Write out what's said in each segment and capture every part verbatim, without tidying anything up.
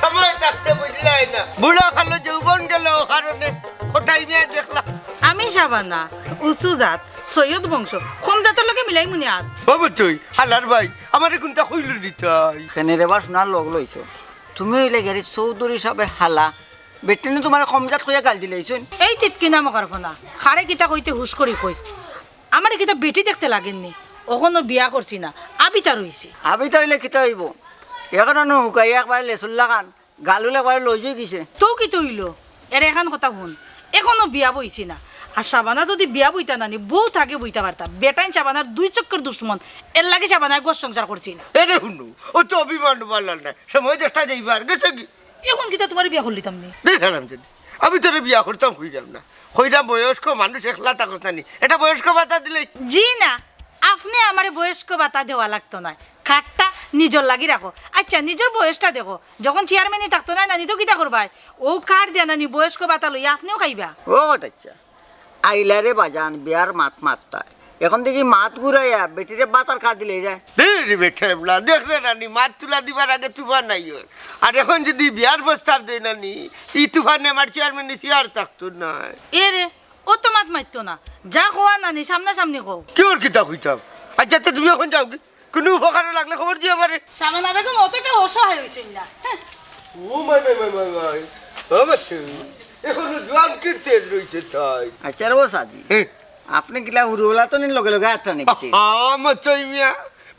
সময় থাকতে বুঝলাই না। বুড়া কালো যৌবন গেল, কারণে কটাই মিয়া দেখলাম। আমি শাবানা, উঁচু জাত, সৈয়দ বংশ, কম জাতর লগে মিলাইমুনি আর। বাবা তুই, হালার ভাই, আমারে কুনতা কইল নি তাই? কেনে রে বা সোনার লগ লইছো? তুমি অইলে গেরি চৌধুরী সাবর হালা, বেটিনে তুমারে কম জাত কইয়া গাল দিলাইছইন। এই তিতকি নামকর ফনা, কারে কিতা কইতে হুশ করি কইস। আমারে কিতা বেটি দেখতে লাগের নি? অখনো বিয়া করছি না, আবিতা রইছি। আবিতা অইলে কিতা অইবো? অখনো হুকাইয়া একবারে লেচুর লাখান, গালগুলা একবারে লইজ অইগেছে। তো কিতা অইলো? এরে এখান কথা হুন, অখনো বিয়া বইছি না। আর শাবানা যুদি বিয়া বইতা নানি, বউত আগে বইতা পারতা। বেটাইন শাবানার দুই চক্ষের দুশমন, এরলাগি শাবানায় ঘর সংসার করছি না। এরে হুনো, অত অভিমান বালা নায়, সময় দেখতা যাইবার, গেছে গি। অখন কিতা তুমারে বিয়া করলিতাম নি? দেখ হারামজাদি, আমি তোরে বিয়া করতাম কইরাম না। কইরাম বয়স্ক মানুষ একলা থাকস না নি, একটা বয়স্ক ভাতা দিলে। জি না, আপনে আমারে বয়স্ক ভাতা দেওয়া লাগতো নায়, কার্ডটা নিজর লাগি রাখো। আইচ্ছা, নিজর বয়সটা দেখো, যখন চেয়ারম্যানি থাকতো নায় নানি তো কিতা করবায়? অউ কার্ড দিয়া নানি বয়স্ক ভাতা লইয়া আপনেও খাইবা। ও আইচ্ছা, আইলা রে বাজান, বিয়ার মাত মাততায়। অখন দেখি মাত ঘুরাইয়া বেটিরে ভাতার কার্ড দিলে যায়। দে রে বেটা এবলা, দেখ রে নানি, মাত তুলা দিবার আগে তুফান আইয়র। আর অখন যুদি বিয়ার প্রস্তাব দেই নানি, ই তুফানে আমার চেয়ারম্যানি চেয়ার থাকতো নায়। এরে, অত মাত মাততো না, যা কওয়ার নানি সামনাসামনি কও। কিওর কিতা কইতাম? আইচ্ছা, তে তুমি অখন যাওগি, কুনু উপকারো লাগলে খবর দিও আমারে। শাবানা বেগম অতটা অসহায় অইছইন না। হ্যাঁ। ও মাই, মাই, মাই, মাই, মাই। ও বাচ্চু, অখনো জোয়ান কির তেজ রইছে তাই। আইচ্ছা রে বা সাজি, হ্যাঁ। আপনে কিলা হুরুবেলা তো নিন লগে লগে আটটা নিতে? আহা, মতই মিয়া,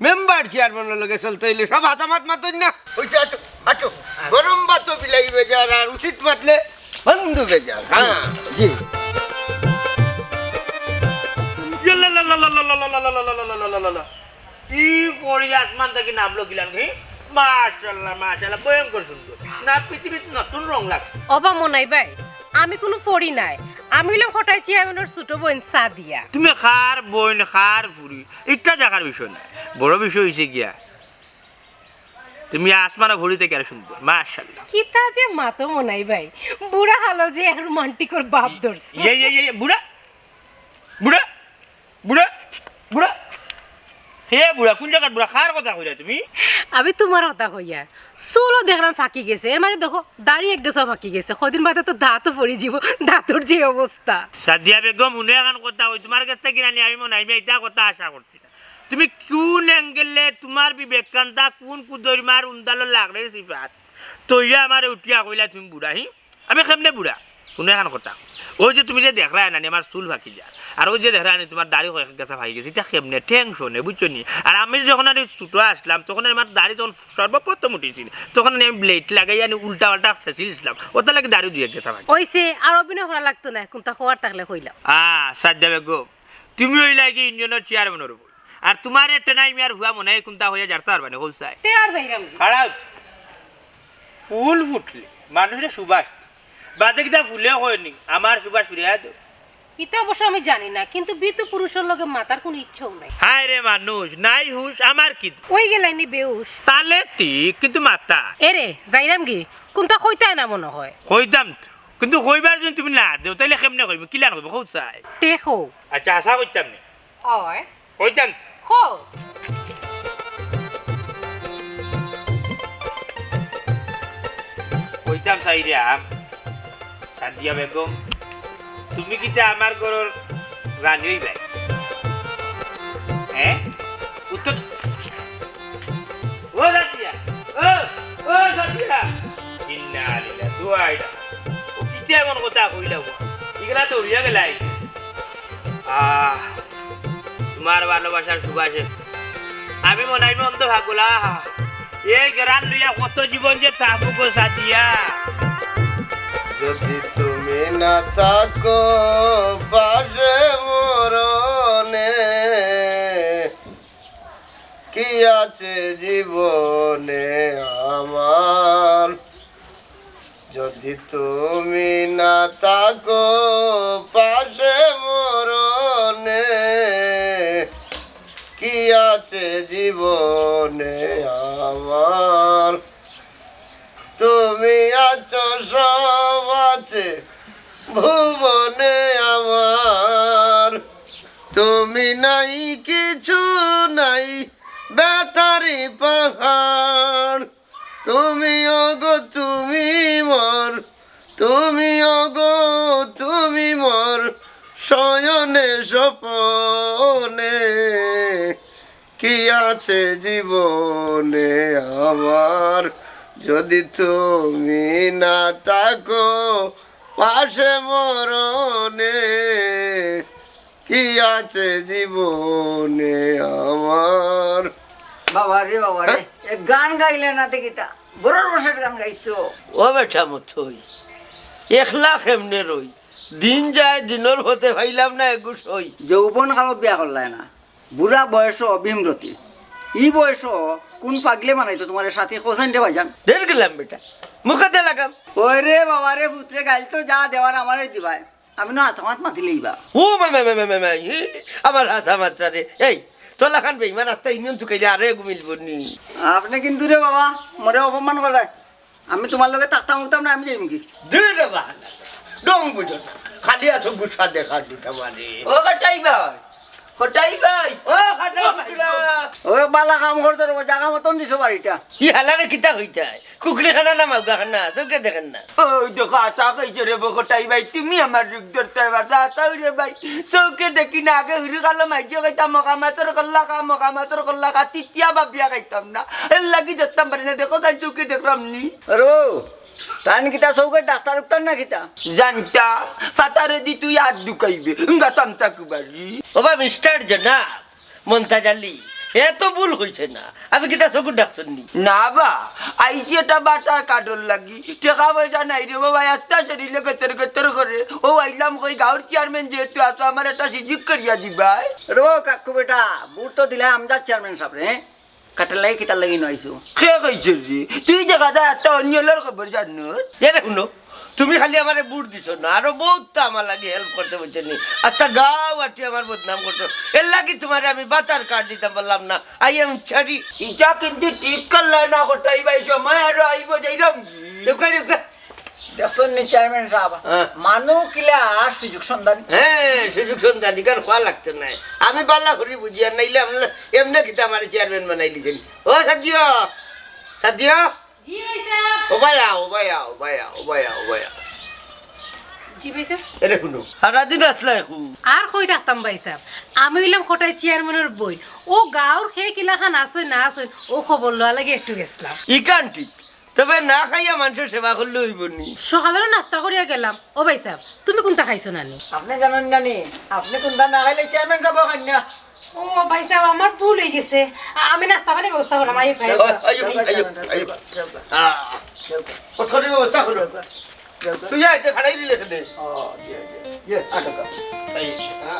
মেম্বার চেয়ারম্যানর লগে চলতে অইলে সব হাতামাত মাতইন না। অইছে, আটো, আটো। গরম ভাতো বিলাই বেজার, আর উচিত মাতলে বন্ধু বেজার। হ্যাঁ। জি। ইয়াল্লা, লা, লা, লা। ই পরি আসমান থাকি নামলো কিলান কি? মাশাআল্লাহ, মাশাআল্লাহ, ভয়ঙ্কর সুন্দর। না, পৃথিবীত নতুন রং লাগছে। ওবা মনাই ভাই, আমি কুনু পরি নায়, আমি অইলাম কটাই চেয়ারম্যানর ছোট বইন সাদিয়া। তুমি কার বইন, কার ফুরি, ইটা দেখার বিষয় নায়। বড় বিষয় অইছে গিয়া, তুমি আসমানো ফুরি থাকি আরো সুন্দর, মাশাআল্লাহ। কিতা যে মাতো মনাই ভাই, বুড়া কালো যে রোমান্টিকর ভাব ধরছে। ইয়ে, ইয়ে, ইয়ে, ইয়ে, বুড়া, বুড়া, বুড়া, বুড়া। হে বুড়া, কুন জাগাত বুড়া? কার কথা কইরায় তুমি? আমি তুমার কথা কইয়ার। চুলও দেখরাম ফাকি গেছে, এর মাঝে দেখো দাড়ি এক গেছা ফাকি গেছে। কয়দিন বাদে তো দাঁতও পড়ি যিবো, দাঁতর যে অবস্থা। সাদিয়া বেগম, হুনো এখান কথা কই, তুমার গেছ থাকি নানি আমি মনাই মিয়া ইটা কথা আশা করছি না। তুমি কুন angle-এ তুমার বিবেক কান্দা, কুন কুদইর মার উন্দালো লাগরে সিফাত? তইয়া আমারে উঠিয়া কইলা তুমি বুড়া, হি? আমি কেমনে বুড়া? হুনো এখান কথা। অউ যে তুমি যে দেখরায় নানি আমার চুল ফাকি যার, আর অউ যে দেখরায় নানি তুমার দাড়ি কয়েক গেছা ফাকি গেছে, ইটা কেমনে? Tension-এ, বুঝছো নি? আর আমি যখন আনি ছোট আছলাম, তখন আমার দাড়ি যখন সর্বপ্রথম উঠিছিল, তখন আনি আমি blade লাগাইয়া আনি উল্টা পাল্টা ছেঁচিলিছলাম, অতার লাগি দাড়ি দুই এক গেছা ফাকি। অইছে, আর অভিনয় করা লাগতো নায়, কুনতা কওয়ার থাকলে কইলাও। আহ, সাদিয়া বেগম, তুমি অইলায় গি ইউনিয়নর চেয়ারম্যানর বইন। আর তুমারে টেনাই মিয়ার ফুয়া মনাই কুনতা কইয়া জারতা পারবা নি, কও চাই। তে আর যাইরাম। খাড়াও। ফুল ফুটলে মানুষরে সুবাস। বাদে কিতা ফুলে কয় নি, আমার সুবাস ফিরাইয়া দেও। ইতা অবশ্য আমি জানি না, কিন্তু বিতু পুরুষর লগে মাতার কুনু ইচ্ছাও নাই। হায় রে মানুষ, নাই হুঁশ, আমার কি দোষ? অইগেলায় নি বেহুঁশ। তাইলে ঠিক, কিন্তু মাতা। এরে, যাইরাম গি, কুনতা কইতায় না মনো কয়। কইতাম তো, কিন্তু কইবার যুদি তুমি না দেও, তাইলে কেমনে কইমু? কিলান কইমু? কও চাই। তে কও। আইচ্ছা, হাছা কইতাম নি। অয়। কইতাম। কও। কইতাম চাইরাম, সাদিয়া বেগম, তুমি কিতা আমার ঘরর রানী অইবায়? হ্যাঁ? উত্তর। ও সাদিয়া, ও, ও সাদিয়া। ইন্না লিল্লাহ, দোয়া আইলা। ও কিতা এমন কথা কইলা গো? ইগুলা তো উড়িয়া গেলাই। আহ, তুমার ভালোবাসার সুবাসে আমি মনাইমে অন্ধ পাগলা। এই গেরান লইয়া কত জীবন যে থাকবো গো সাদিয়া। যদি তুমি না থাকো পাশে মরণে, কি আছে জীবনে আমার? যদি তুমি না থাকো পাশে মরণে, কি আছে জীবনে আমার? তুমি আছো সব আছে ভুবনে আমার। তুমি নাই কিছু নাই বেতারি পাহাড়। তুমি ওগো তুমি মোর, তুমি ওগো তুমি মোর শয়নে স্বপনে। কি আছে জীবনে আমার, যদি তুমি না থাকো পাশে মরণে? কি আছে জীবনে আমার? বাবা রে বাবা রে, হ্যাঁ? এ গান গাইলে না দেখি তা। বড় রসের গান গাইছো। ও বেটা মথই, একলা কেমনে রই? দিন যায়, দিনর পথে পাইলাম না এগু সই। যৌবন কালো বিয়া করলায় না, বুড়া বয়স অভিমরতি। ই বয়স কোন পাগলে বানাইতো তোমার সাথে কোসাইন রে ভাইজান? দের গেলাম বেটা, মুখে দে লাগাম। ওই রে বাবা রে, পুত্রে গাইল তো যা দেওয়ার আমারে দিবায়। আমি না হাসামাত মাতি লইবা। ও মাই, মাই, মাই, মাই, মাই, মাই, ই, আমার হাসা মাত্রা রে। এই, তোলা খান বেইমান আস্তা ইউনিয়ন তুকাইলে আরো এগু মিলবো নি। আপনি কিন্তু রে বাবা, মরে অপমান করে। আমি তোমার লগে থাকতাম উঠতাম না, আমি যাইমু কি? দূর রে বাহানা, ডং বুঝো না। খালি আছো গুসা দেখা দিতে পারে। ও কটাই ভাই, কটাই ভাই। ও খাটা ও ভাই। ও বালা কাম করতো রে, জাগা মতন দিছো বাড়িটা। ই হালারে কিতা কইতায়? কুকুরি খানা না মাউগা খানা, চোখে দেখেন না। ওই দেখো, আতা কইছে রে বকটাই ভাই, তুমি আমার রুখ ধরতে পারছো। আতা রে ভাই, চোখে দেখি না, আগে হুরু কালো মাইজে কইতাম, মকা মাছর কল্লা খা, মকা মাছর কল্লা খা, তিতিয়া বাবিয়া খাইতাম না। এর লাগি ধরতাম পারি না, দেখো তাই চোখে দেখলাম নি। রো, তান কিতা চোখের ডাক্তার উক্তার না কিতা? জানতা, ফাতারে দি তুই আর দুকাইবে, গা চামচা কুবারি। ওবা মিস্টার জনা, মন্তাজ আলী, এ তো ভুল কইছে না। আমি কিতা চকুর ডাক্তার নি? না বা, আইছি এটা বাটার কার্ডর লাগি। টেকা পয়সা নাই রে বাবা, একটা শরীরে গেতর গেতর করে। ও আইলাম কই, গাঁওর চেয়ারম্যান যেহেতু আছো, আমার একটা সুযোগ করিয়া দিবায়। রো কাকু বেটা, ভোট তো দিলা আমজাদ চেয়ারম্যান সাবরে, হ্যাঁ? কাটার লাগি কিতার লাগি নইছো? কে কইছে রে? তুই দেখা যায় একটা অনিয়লর খবর জানো? এরে হুনো, তুমি খালি আমারে ভোট দিছো না, আরো বউততা আমার লাগি হেল্প করছো, বুঝছো নি? আস্তা গাঁও আটি আমার বদনাম করছো, এর লাগি তোমারে আমি বাটার কার্ড দিতাম পারলাম না। I am sorry। ইটা কিন্তু ঠিক করলে না, কটাই ভাই, সময় আরো আইবো, যাইরাম। দেখো, দেখো। দেখছইন নি চেয়ারম্যান সাব, হ্যাঁ। মানু কিলা সুযোগ সন্ধান। হ্যাঁ, সুযোগ সন্ধান, ইখান কওয়া লাগতো নায়। আমি বালা করি বুঝি, আর নাইলে আমরা এমনে কিতা আমারে চেয়ারম্যান বানাইলিছেন। ও সাদিয়া, সাদিয়া। জি ভাই সাব। ও ভাইয়া, ও ভাইয়া, ও ভাইয়া, ও ভাইয়া, ও ভাইয়া। জি ভাই সাব। এরে হুনো, সারাদিন আছলা একু। আর কই থাকতাম ভাই সাব, আমি অইলাম কটাই চেয়ারম্যানর বইন। ও গাঁওর কে কিলাখান আছইন না আছইন, ও খবর লওয়া লাগি একটু গেছলাম। ইখান ঠিক, তবে না খাইয়া মানষর সেবা করলে অইবো নি। সকালেরও নাস্তা করিয়া গেলাম। ও ভাই সাব, তুমি কুনতা খাইছো না নি? আপনে জানইন না নি, আপনে কুনতা না খাইলে চেয়ারম্যান সাব খাইন না। ও ভাই সাব, আমার ভুল অইগেছে, আ-, আমি নাস্তা পানির ব্যবস্থা করলাম। আইও, খাইও। ও, আইও, আইও, আইও। আ, কঠোর ব্যবস্থা করো। তুই আইতে ফাড়াই দিলে কেনে? ও, জি, জি, জি, আটো। এই, আ।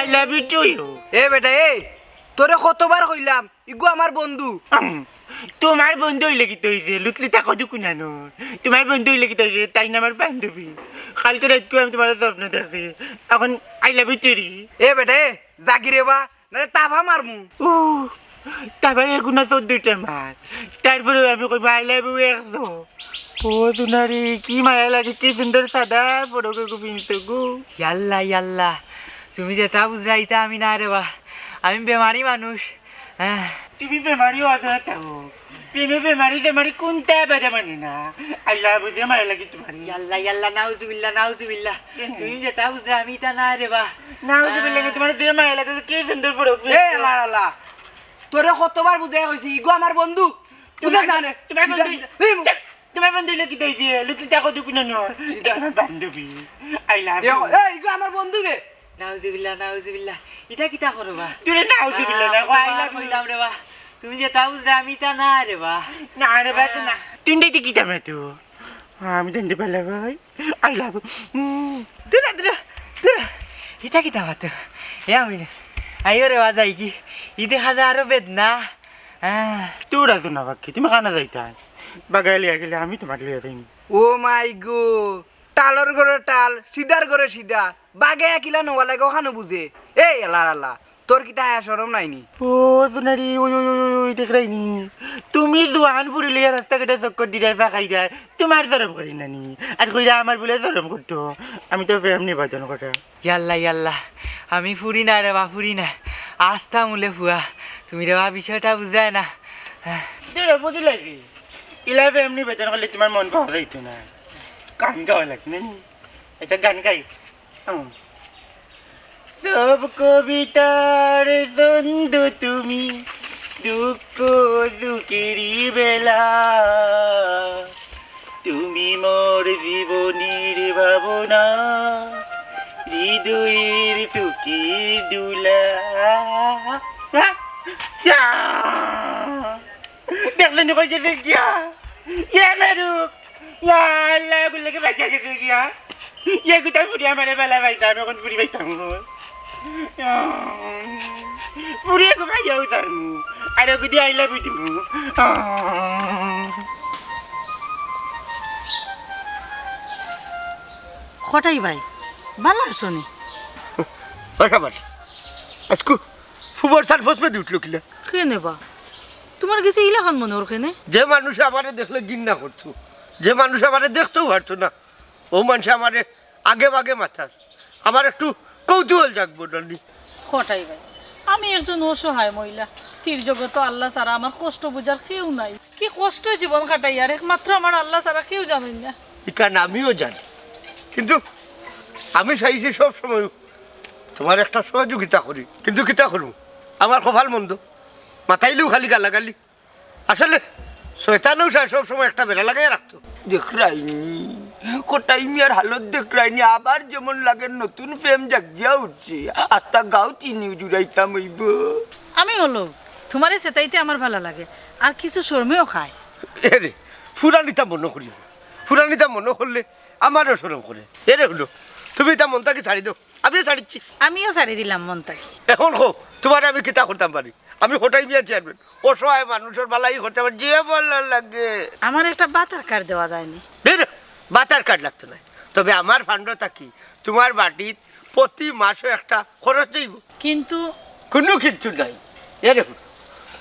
I love you too। এ বেটা, এই, তোরে কতবার কইলাম, ইগু আমার বন্ধু। উম, তোমার বন্ধু অইলে কিতা অইছে? লুতলি তাকো দুকুনানোর। তোমার বন্ধু অইলে কিতা অইছে? তাই না আমার বান্ধবী? কালকে রাইতকু আমি তোমার স্বপ্ন দেখছি। এখন I love you too রে। এ বেটা, এ, জাগি রে বা, নারে তাবা মারমু। ও, তাবা এগুনা চোদ্দটা মার। তারপরে আমি কইবো, "I love you" একশো। ও সোনারি, কি মায়া লাগে, কি সুন্দর সাদা ফরক এগু পিনছো গো। ইয়াল্লা, ইয়াল্লা, তুমি যেতা বুঝরায় ইতা আমি না রে বা, আমি বেমারি মানুষ। আহ। তুমি বেমারি অইয়া থাকো, প্রেমে বেমারি টেমারি কুনতা বাধা মানে না। I love you দিয়া মায়া লাগে তোমার। ইয়াল্লা, ইয়াল্লা, নাউজুবিল্লা, নাউজুবিল্লা। কেন? তুমি যেতা বুঝরায় আমি ইতা না রে বা। নাউজুবিল্লা, আহ। তোমার দিয়া মায়া লাগে, কি সুন্দর ফরক এ, পিনছো। আল্লাহ, আল্লাহ। তোরে কতবার বুঝাই কইছি, ইগু আমার বন্ধু। বুঝছ না রে? তোমার বন্ধু, এই, তোমার বন্ধু অইলে কিতা অইছে? লুতলি তাকো দুকুনানোর। সিধা। আমার বান্ধবী। I love you। এই, ইগু আমার বন্ধু রে। নাউজুবিল্লা, নাউজুবিল্লা। ইতা কিতা করো বা? তুই রে নাউজুবিল্লা না, আহ, কই, I love you। কইলাম রে বা। তুমি যেতা বুঝরায় আমি ইতা না রে বা। না রে বা, তো না। আহ। তুমি দেখতে কিতা মে তো? আমি দেখতে পারলাম ভাই। I love you। উম। দূরা, দূরা, দূরা। ইতা কিতা মাতো? এ আমি না। আইও রে বা যাইগি। ই দেখা যায় আরো বেদনা। আহ। তোরা তো না বাকি, তুমি কানা যাইতায়? বাগাই লিয়া গেলে আমি তোমার লিয়া যাইনি। ও মাই গো, টালর ঘরে টাল, সিধার ঘরে সিধা। বাগে কিলা নওয়া লাগে, ওখানো বুঝে। এই আল্লাহ আল্লাহ, তোর কিতা হায়া শরম নাই নি? ও সোনারি, ওই, ওই, ওই, ওই, ওই, দেখরায় নি? তুমি জোয়ান ফুরি লইয়া রাস্তাঘাটে চক্কর দিরায়, ফাঁকাইরায়, তোমার শরম করে না নি? আর কইরা আমার বুলে শরম করতো, আমি তো প্রেম নিবেদন করি। ইয়াল্লা, ইয়াল্লা, আমি ফুরি না রে বা, ফুরি না। আস্তা মুলে ফুয়া, তুমি রে বা বিষয়টা বুঝরায় না। তোরা বুঝি লাগি, ইলা এমনি বেতন করলে তোমার মন পাওয়া যাইতো না। গান গাওয়া লাগে না নি? একটা গান গাই। হুম। সব কবিতার ছন্দ তুমি, দুঃখ সুখেরই বেলা। তুমি মোর জীবনের ভাবনা, হৃদয়ের সুখের দোলা। দেখলেন কই গেছে গিয়া? ইয়া মেরুক। ইয়া আল্লাহ, গুল্লাকে বাঁচিয়া গেছে গিয়া। ইয়া গুতা ফুড়ি আমারে বেলা পাইতাম, এখন ফুড়ি পাইতাম গো। ফুড়ি এখন পাইয়াও তার মু। আর গুদি আইলা বুঝি মু। কটাই ভাই, ভালা আছো নি? বাসা বাসা। আজকু ফুবর সার ফসমে দি উঠলো কিলা? কেনে বা? তোমার গেছে ইলাখান মনে অর কেনে? যে মানুষে আমারে দেখলে ঘিন্না করতো, যে মানুষে আমারে দেখতেও পারতো না, ও মানুষে আমারে আগে ভাগে মাতার। আমার একটু কৌতূহল জাগবো না নি। কটাই ভাই, আমি একজন অসহায় মহিলা। তীর জগতো আল্লাহ ছাড়া আমার কষ্ট বুঝার কেউ নাই। কি কষ্ট জীবন কাটাই, আর একমাত্র আমার আল্লাহ ছাড়া কেউ জানইন না। ইখান আমিও জানি, কিন্তু আমি চাইছি সব সময় তোমার একটা সহযোগিতা করি, কিন্তু কিতা করমু, আমার কপাল মন্দ, মাতাইলেও খালি গালাগালি। আসলে শয়তানেও চায় সব সময় একটা বেড়া লাগাই রাখতো। দেখরায়নি, কটাই মিয়ার হালত দেখরায়নি, আবার যেমন লাগে নতুন প্রেম জাগিয়া উঠছে। আস্তা গাঁও চিনি জুড়াইতাম অইব। আমি হলো, তোমারে সেটাইতে আমার ভালা লাগে, আর কিছু শরমেও খায়। এরে, ফুরানিতা মনে করি না। ফুরানিতা মনে করলে আমারও শরম করে। এরে হলো, তুমি ইতা মন থাকি ছাড়ি দেও, আমিও ছাড়িচ্ছি। আমিও ছাড়ি দিলাম মন থাকি। এখন কও, তোমারে আমি কিতা করতাম পারি? আমি কটাই মিয়া চেয়ারম্যান, অসহায় মানুষর ভালাই করতে আমার যে ভালা লাগে। আমার একটা ভাতার কার্ড দেওয়া যায়নি। ধুর, ভাতার কার্ড লাগতো না, তবে আমার ফান্ড থাকি তোমার বাড়িত প্রতি মাসও একটা খরচ অইব। কিন্তু কোনো কিচ্ছু নাই। এরে হুনো,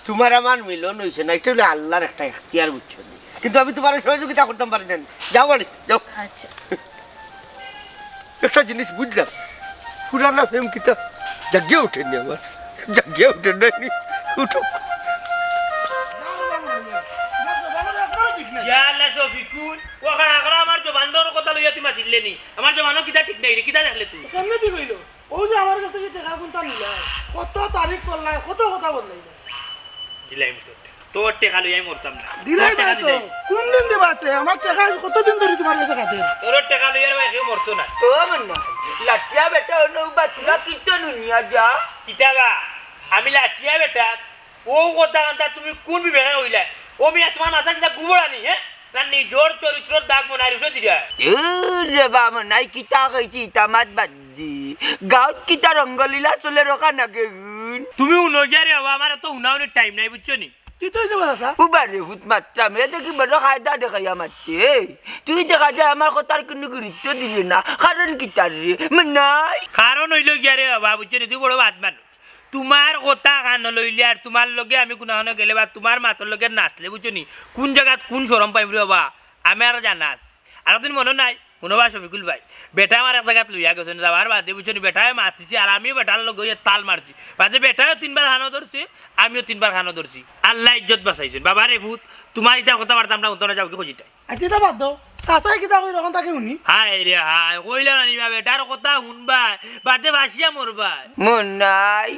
তোমার আমার মিলন অইছে না, ইটা অইলো আল্লার একটা এখতিয়ার, বুঝছো নি? কিন্তু আমি তোমারে সহযোগিতা করতাম পারি না। যাও বাড়িত, যাও। আচ্ছা, একটা জিনিস বুঝলাম, পুরানা প্রেম কিতা জাগিয়া উঠেনি আমার, জাগিয়া উঠে নাইনি, উঠো। ইয়া আল্লাহ শফিকুল, ও খাড়া খাড়া আমার জবানর কথা লইয়া তুই মাতিলে নি। আমার জবানও কিতা ঠিক নাই রে, কিতা দেখলে তুই? কেমনে ঠিক অইলো? ও যে আমার কাছ থাকি টেকা কুন্তা নিলা, কত তারিফ করলা, কত কথা বললাই। দিলাই মুখে। তোর টেকা লইয়া আমি মরতাম না। দিলাই তোর টেকা না তো। দিলাই। কোন দিন দিবা তে? আমার টেকা আজ কতদিন ধরি তোমার কাছে কাটে। তোর টেকা লইয়া রে ভাই কেউ মরতো না। ও মন্না, লাঠিয়া বেটা অনো বা তুরা কিতো নুনিয়া যা। কিতা বা? আমি লাঠিয়া বেটা, ও কথা কান্তা তুমি কোন বিবেকে কইলা? ও মিয়া, তোমার মাথা কিতা গোবর আনি, হে? না নিজর চরিত্রর দাগ মনাই উঠে দিরা। এ রে বা মনাই, কিতা কইছি ইতা মাত বাদ দি। গাঁওত কিতা রঙ্গলীলা চলে রকা নাগে গুন। তুমি উনো গিয়া রে বাবা, আমার তো উনাউনির টাইম নাই, বুঝছো নি? তুই তো হইছে বাসা। উবা রে ফুত মারতাম, এ দেখি বড় কায়দা দেখাইয়া মারতে। এই, তুই দেখা যায় আমার কথার কোনো গুরুত্ব দিলে না, কারণ কিতা রে মনাই? কারণ অইলো গিয়া রে বাবা, বুঝছো নি, তুই বড় বাদ মানুষ। তোমার কথা কানো লইলে আর তোমার লগে আমি কুনাখানো গেলে বা তোমার মাতর লগে নাচলে, বুঝছো নি, কোন জাগাত কোন শরম পাইম রে বাবা, আমি আর জানাস। আর দিন মনো নাই, মনো বা শফিকুল ভাই, বেটা আমার এক জাগাত লইয়া গেছে, যাওয়ার বাদে, বুঝছো নি, বেটায় মাতিছে আর আমিও বেটার লগে অইয়া তাল মারছি। বাদে বেটায়ও তিনবার কানো ধরছে, আমিও তিনবার কানো ধরছি। আল্লায় ইজ্জত বাঁচাইছইন। বাবা রে ফুত, তোমার ইতা কথাবার্তা আমরা উত্তর যাও কি খুঁজিতে? আচ্ছা, ইতা বাদ দেও। চাচায় কিতা কইরা অখন তাকে হুনি। হায় রে হায়, কইলা না নি বা বেটার কথা হুনবায়, বাদে ভাসিয়া মরবায়। মনাই,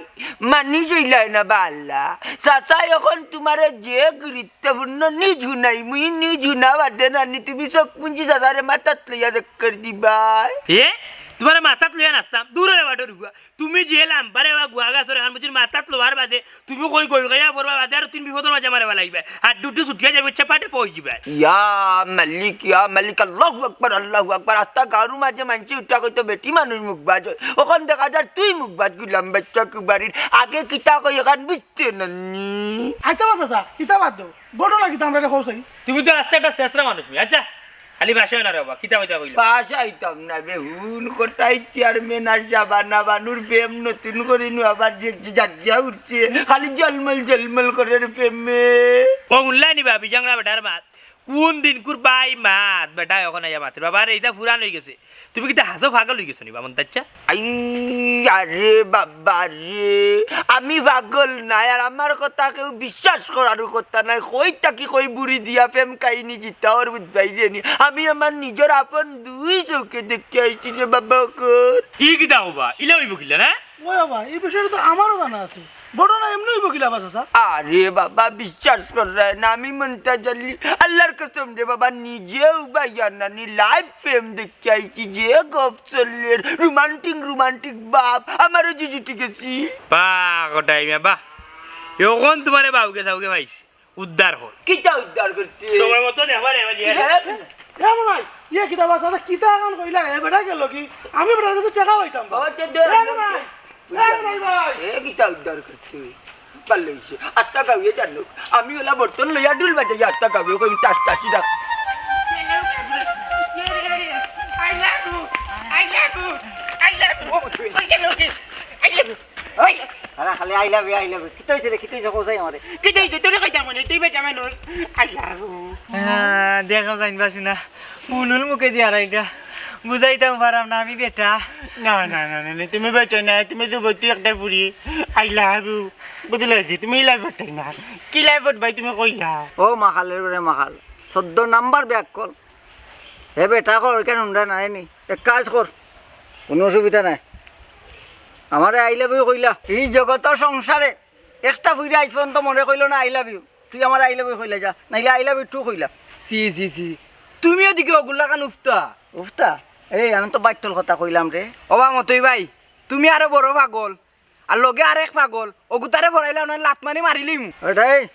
মানি জইলায় না বালা। চাচায় অখন তোমারে যে গুরুত্বপূর্ণ নিউজ হুনাইমু, ই নিউজ হুনা বাদে নানি তুমি চোখ মুঞ্জি চাচারে মাথাত লইয়া চক্কর দিবায়। এ? তোমারে মাথাত লইয়া নাচতাম? দূর অইয়া বাটর গুয়া। তুমি যে লাম্বারে বা গুয়া গাছর এখান বুঝির মাথাত লওয়ার বাদে তুমি কই গই গাইয়া পড়বা বাদে আর তিন বিপদর মাঝে আমারে ফালাইবায়। আর দুটি ছুটিয়া যাইবো, চেপাটে পই যিবায়। ইয়া মালিক, ইয়া মালিক, আল্লাহু আকবার, আল্লাহু আকবার। আস্তা গাঁওর মাঝে মানষে উঠা কইতো বেটি মানুষ মুখবাজ অয়। অখন দেখা যার তুই মুখবাজ, গুলাম বাইচ্চা কুবারির। আগে কিতা কই এখান বুঝতে নানি। আচ্ছা, বাস, আচ্ছা, ইতা বাদ দেও। ঘটনা কিতা আমরারে কও চাই? তুমি তো আস্তা একটা শেষরা মানুষ মি। আচ্ছা, খালি ভাষায় না রে বাবা, কিতা কইতা কইলা? ভাষাইতাম না বে, হুন কটাই চেয়ারম্যান আর জাবানা বানুর প্রেম নতুন করি নু আবার যে, যে জাগিয়া উঠছে, খালি জলমল জলমল করের প্রেমে। ও উল্লাই নিবা, বিজাংরা বেটার মাত। কোন দিনকুর বাই মাত বেটা অখন আইয়া মাতের? বাবা রে, ইতা পুরান অইগেছে। তুমি কিতা হাছাউ পাগল অইগেছো নি বা মন্তাজ চাচা? আই, আরে বাবা রে, আমি পাগল নায়, আর আমার কথা কেউ বিশ্বাস করারও কথা নায়। কই থাকি কই বুড়ি দিয়া প্রেম কাহিনী জিতা ওর বুঝবাই রে নি। আমি আমার নিজর আপন দুই চউখে দেখিয়া আইছি রে বাবা অখন। ই কিতা কও বা? ইলা অইবো কিলা না? ওই বাবা, ই বিষয়টা তো আমারও জানা আছে। ঘটনা এমনে অইবো কিলা বা চাচা? আরে বাবা, বিশ্বাস কররায় না, আমি মন্তাজ আলী, আল্লার কসম রে বাবা, নিজেউ বাইয়া নানি live প্রেম দেখিয়া আইছি, যে গফ চললের, romantic romantic ভাব, আমারও যে জুটি গেছি। বাহ, গোটাই মিয়া, বাহ। অখন তুমারে বাউকে সাউকে পাইছি, উদ্ধার অর। কিতা উদ্ধার করতে? সময় মতো দেখবা রে, বাজি। এ, এ, মনে হয়, ইয়ে কিতা বা চাচা, কিতা অখন কইলা? এ বেটা গেল কি? আমি বেটার কাছে টেকা পাইতাম বা। ও, তে দে, এ মনে হয়, এ মনে হয় ভাই। এ কিতা উদ্ধার করতে? ভালা অইছে। আত্মা গাউয়ে জানো। আমি অলা বর্তন লইয়া ঢুল বাজাই, আত্মা গাউয়ে কই তাস তাসি ডাক। I love you, I love you, I love you। ওই যে লোকে, I love you। ওই। আরে খালি I love you, I love you। কিতা অইছে রে? কিতা অইছে? কও চাই আমারে। কিতা অইছে? তোরে কইতাম মনে, তুই বেটা মানুষ। I love you। আহ, দেখো জাইন বা শুনা, ফুলুল মুখে দিয়া আর এটা বুঝাইতাম পারাম না আমি বেটা। না, না, না, না, না, তুমি বেটা না, তুমি যুবতী একটা ফুরি। I love you। বুঝলায়জি, তুমি ই life-ও পারতায় না। কি life-ও ভাই তুমি কইলা? ও মাখালের ঘরে মাখাল, চোদ্দ নাম্বার ব্যাক কল। হে বেটা কর, কেন হুনরা নায় নি? এক কাজ কর, কুনু অসুবিধা নাই। আমারে I love you কইলা। ই জগতর সংসারে একটা ফুইরে আইজ পর্যন্ত মনে কইলো না I love you। তুই আমারে I love you কইলা যা, নাইলে I love you too কইলা। ছি, ছি, ছি। তুমিও দেখি অগুর লাখান উফতা। উফতা? এই, আমি তো বাইট্টল কথা কইলাম রে। ও বা মতই ভাই, তুমি আরো বড় পাগল। আর লগে আরেক পাগল, অগুতারে ভরাইলাও না, লাত মারি মারিলিমু। ওটাই,